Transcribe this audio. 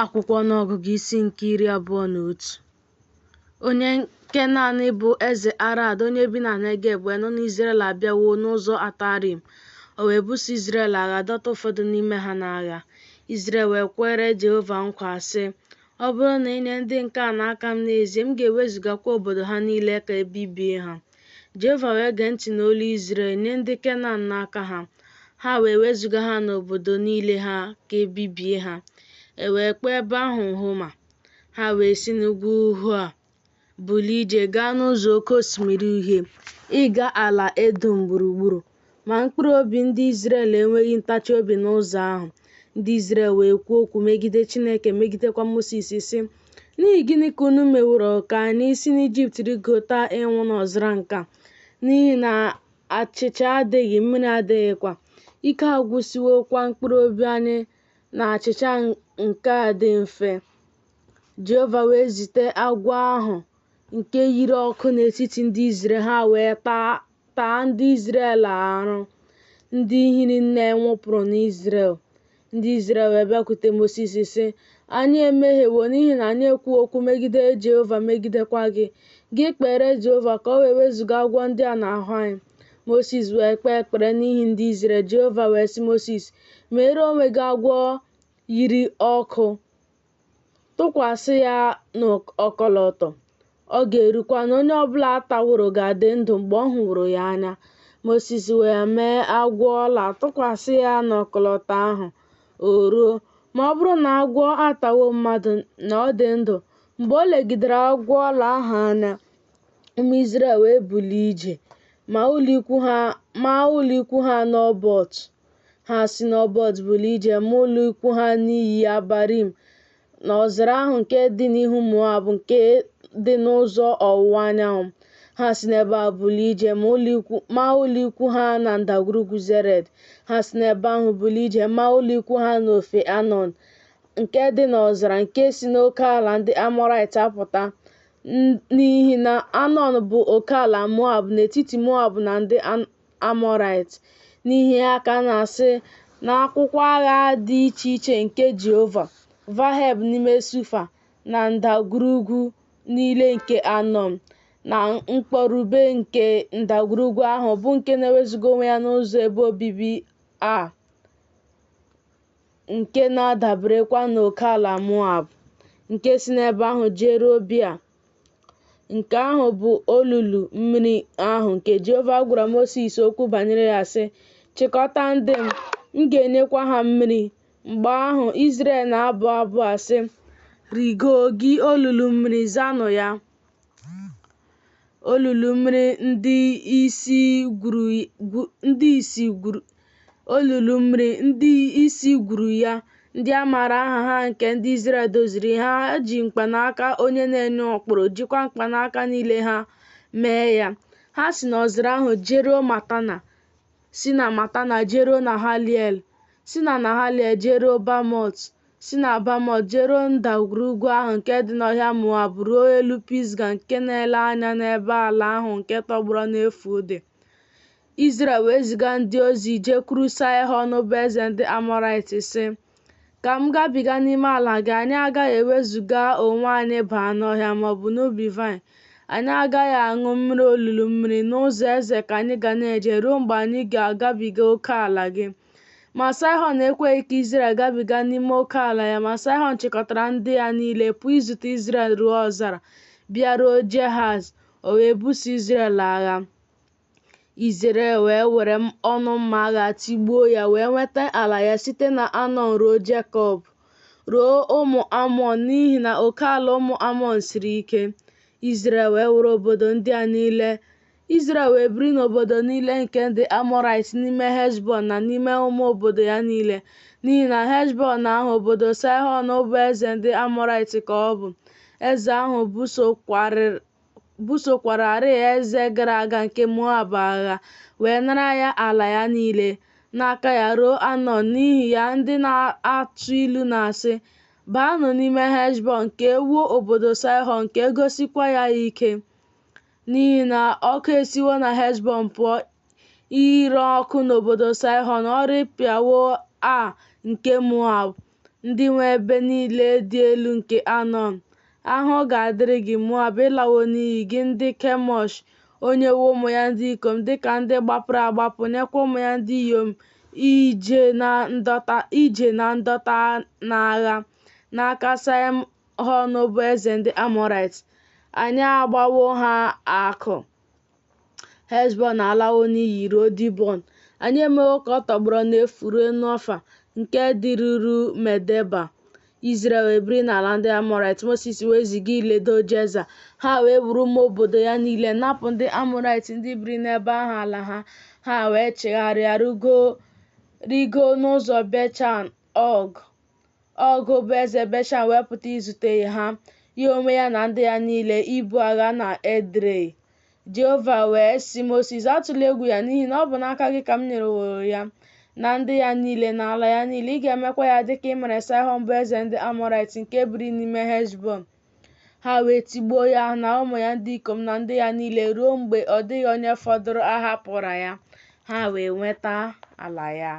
Akwụkwọ Ọnụọgụgụ isi nke 21. Onye Kenan bụ eze Arad, onye bi na Negeb, wee nụ na Izrel abịawo n'ụzọ Atarim. O wee buso Izrel agha, dọta ụfọdụ n'ime ha n'agha. Izrel wee kwere Jehova nkwa, sị, Ọ bụrụ na i nye ndị nke a n'aka m n'ezie, m ga-ewezugakwa obodo ha niile ka e bibie ha. Jehova wee gee ntị n'olu Izrel, nye ndị Kenan n'aka ha. Ha wee wezuga ha na obodo niile ha ka e bibie ha. E wee kpọọ ebe ahụ Homa. Ha wee si n'ugwu Hoa bulie ije gaa n'ụzọ Oke Osimiri Uhie, ịga ala Edọm gburugburu. Ma mkpụrụ obi ndị Izrel enweghị ntachi obi n'ụzọ ahụ. Ndị Izrel wee kwuo okwu megide Chineke, megidekwa Mosis, sị, N'ihi gịnị ka unu meworo ka anyị si n'Ijipt rịgota ịnwụ n'ọzara nke a? N'ihi na achịcha adịghị, mmiri adịghịkwa, ike agwụsịwokwa mkpụrụ obi anyị na achịcha nke a dị mfe. Jehova wee zite agwọ ahụ nke yiri ọkụ n'etiti ndị Izrel, ha wee taa ndị Izrel arụ, ndị hiri nne nwụpụrụ n'Izrel. Ndị Izrel wee bịakwute Mosis, sị, Anyị emehiewo n'ihi na anyị ekwuwo okwu megide Jehova megidekwa gị. Gị kpeere Jehova ka o wee wezụga agwọ ndị a n'ahụ anyị. Mosis wee kpee ekpere n'ihi ndị Izrel. Jehova wee sị Mosis, Meere onwe gị agwọ yiri ọkụ, tụkwasị ya n'ọkọlọtọ. Ọ ga-erukwa na onye ọ bụla a taworo ga-adị ndụ mgbe ọ hụworo ya anya. Mosis wee mee agwọ ọla tụkwasị ya n'ọkọlọtọ ahụ. O ruo, ma ọ bụrụ na agwọ atawo mmadụ, na ọ dị ndụ, mgbe o legidere agwọ ọla ahụ anya. Ụmụ Izrel wee bulie ije, maa ụlọikwu ha n'Obot. Ha si n'Obot bulie ije maa ụlọikwu ha n'Iye Abarim, n'ọzara ahụ nke dị n'ihu Moab, nke dị n'ụzọ ọwụwa anyanwụ. Ha si n'ebe a bulie ije maa ụlọikwu ha na ndagwurugwu Zered. Ha si n'ebe ahụ bulie ije maa ụlọikwu ha n'ofe Anọn, nke dị n'ọzara nke si n'oke ala ndị Amọraịt apụta, n'ihi na Anọn bụ oke ala Moab n'etiti Moab na ndị Amọraịt. N'ihi ya ka a na-asị n'akwụkwọ agha dị iche iche nke Jehova, Vaheb n'ime Sufa, na ndagwurugwu niile nke Anọn, na mkpọrube nke ndagwurugwu ahụ, bụ nke na-ewezuga onwe ya n'ụzọ ebe obibi A, nke na-adaberekwa n'oke ala Moab, nke si n'ebe ahụ jeruo Bia. Nke ahụ bụ olulu mmiri ahụ nke Jehova gwara Mosis okwu banyere ya, sị, Chịkọta ndị m, m ga-enyekwa ha mmiri. Mgbe ahụ, Izrel na-abụ abụ a, sị, Rịgoo, gị olulu mmiri, zanụ ya. Olulu mmiri ndị isi gwuru ya, ndị a maara aha ha nke ndị Izrel doziri, ha ji mkpanaka onye na-enye ụkpụrụ, jikwa mkpanaka niile ha mee ya. Ha si n'ọzara ahụ jeruo Matana, si na Matana jeruo Nahaliel, si na Nahaliel jeruo Bamot, si na Bamot jeruo ndagwurugwu ahụ nke dị n'ọhịa Moab ruo elu Pisga nke na-ele anya n'ebe ala ahụ nke tọgbọrọ n'efu dị. Izrel wee ziga ndị ozi jekwuru Saịhọn bụ eze ndị Amọraịt, sị, Ka m gabiga n'ime ala gị, anyị agaghị ewezuga onwe anyị baa n'ọhịa maọbụ n'ubi vaịn. Anyị agaghị aṅụ mmiri olulu mmiri, n'ụzọ eze ka anyị ga na-eje ruo mgbe anyị ga-agabiga oke ala gị. Ma Saịhọn ekweghị ka Izrel gabiga n'ime oke ala ya, ma Saịhọn chịkọtara ndị ya niile pụọ izute Izrel ruo ọzara, bịaruo Jehaz, o wee buso Izrel agha. Izrel wee were ọnụ mma agha tigbuo ya wee nweta ala ya site na Anọn ruo Jekọb, ruo ụmụ Amọn, n'ihi na oke ala ụmụ Amọn siri ike. Izrel wee were obodo ndị a niile. Izrel wee biri n'obodo niile nke ndị Amọraịt n'ime Heshbọn na n'ime ụmụ obodo ya niile, n'ihi na Heshbọn ahụ, obodo Saịhọn bụ eze ndị Amọraịt ka ọ bụ. Eze ahụ busokwararị eze gara aga nke Moab agha, wee nara ya ala ya niile n'aka ya ruo Anọn. N'ihi ya ndị na-atụ ilu na-asị, Baanụ n'ime Heshbọn, ka e wuo obodo Saịhọn, ka e gosikwa ya ike. N'ihi na ọkụ esiwo na Heshbọn pụọ ire ọkụ n'obodo Saịhọn, ọ ripịawo Ar nke Moab. ndị nwe ebe niile dị elu nke Anọn. Ahụhụ ga-adịrị gị, Moab, ị lawo n'iyi, gị ndị Kemọsh. O nyewo ụmụ ya ndị ikom dị ka ndị gbapụrụ agbapụ, nyekwa ụmụ ya ndị inyom ije na ndọta n'agha, n'aka Saịhọn bụ eze ndị Amọraịt. Anyị agbawo ha akụ. Heshbọn alawo n'iyi ruo Dibọn. Anyị emewo ka ọ tọgbọrọ n'efu ruo Nofa, nke dịruru Medeba. Izrel wee biri n'ala ndị Amọraịt. Mosis wee ziga iledo Jeza. Ha wee wuru ụmụ obodo ya niile, napụ ndị Amọraịt ndị biri n'ebe ahụ ala ha. Ha wee chigharịa rịgoo n'ụzọ Beshan. Ọg Ọg bụ eze Beshan wee pụta izute ha, ya onwe ya na ndị ya niile, ibu agha na Edrei. Jehova wee sị Mosis, Atụla egwu ya, n'ihi na ọ bụ n'aka gị ka m nyeworo ya, na ndị ya niile, na ala ya niile. Ị ga-emekwa ya dị ka i mere Saịhọn bụ eze ndị Amọraịt, nke biri n'ime Heshbọn. Ha wee tigbuo ya na ụmụ ya ndị ikom na ndị ya niile ruo mgbe ọ dịghị onye fọdụrụ a hapụụrụ ya. Ha wee nweta ala ya.